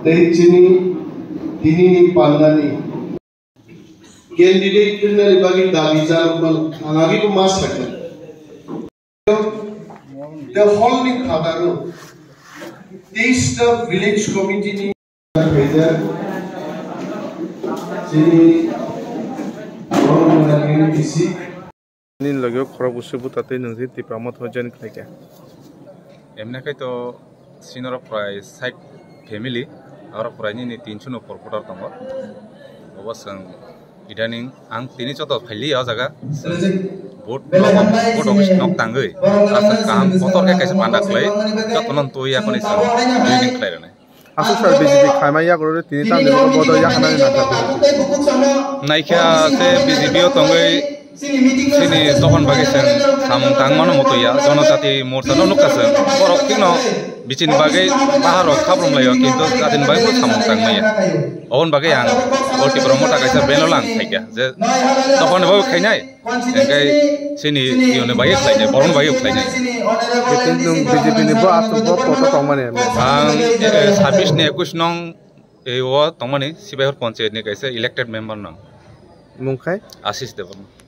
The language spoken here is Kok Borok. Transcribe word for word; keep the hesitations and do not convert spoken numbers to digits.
Tei chini tinini pandani candidate wngmani bagwi dabi chano ang agi bo ma sakha. The whole ni phataro teista village committee ni khaijak chini Boromoni M D C. Nini logi o khorok bwswk buta tei nwng je Tipra Motha o join khlai kha. Emne khai to sinoro prai sait family, aro prai nini tinso no por kotor tongo. Obo chwng idaning ang tini joto phaili o jaga chwng vote, vote office nok tangwi aswk kaham kotor khe kaisa panda khlai jotono twi yakoni chwng joining khlai rwnai. Aswk sal B J P khaima yagrwi tini tamni bagwi bodo yakarnani nangkha. Naikha se B J P o tongwi chini dophani bagwi chwng samung tangmano mutuya, Jonojati Morcha no nukha chwng. Borok thikno bichini bagwi baharok khaprumlaio, kintu jatini bagwi bo samung tangmaya. Oboni bagwi ang o Tipra Motha kaisa beno lang khaikha je dophani bagwi khainai. Hingke chini iyoni bai khlainai, borokni bai khlainai. Hingke nwng B J P ni bo aswk bo poto tongmani. Ang, eh, sabis ni ekus nong, eh, o tongmani, Sibaihor Panchayat ni kaisa elected member nang. Mung khai? Ashish Debbarma.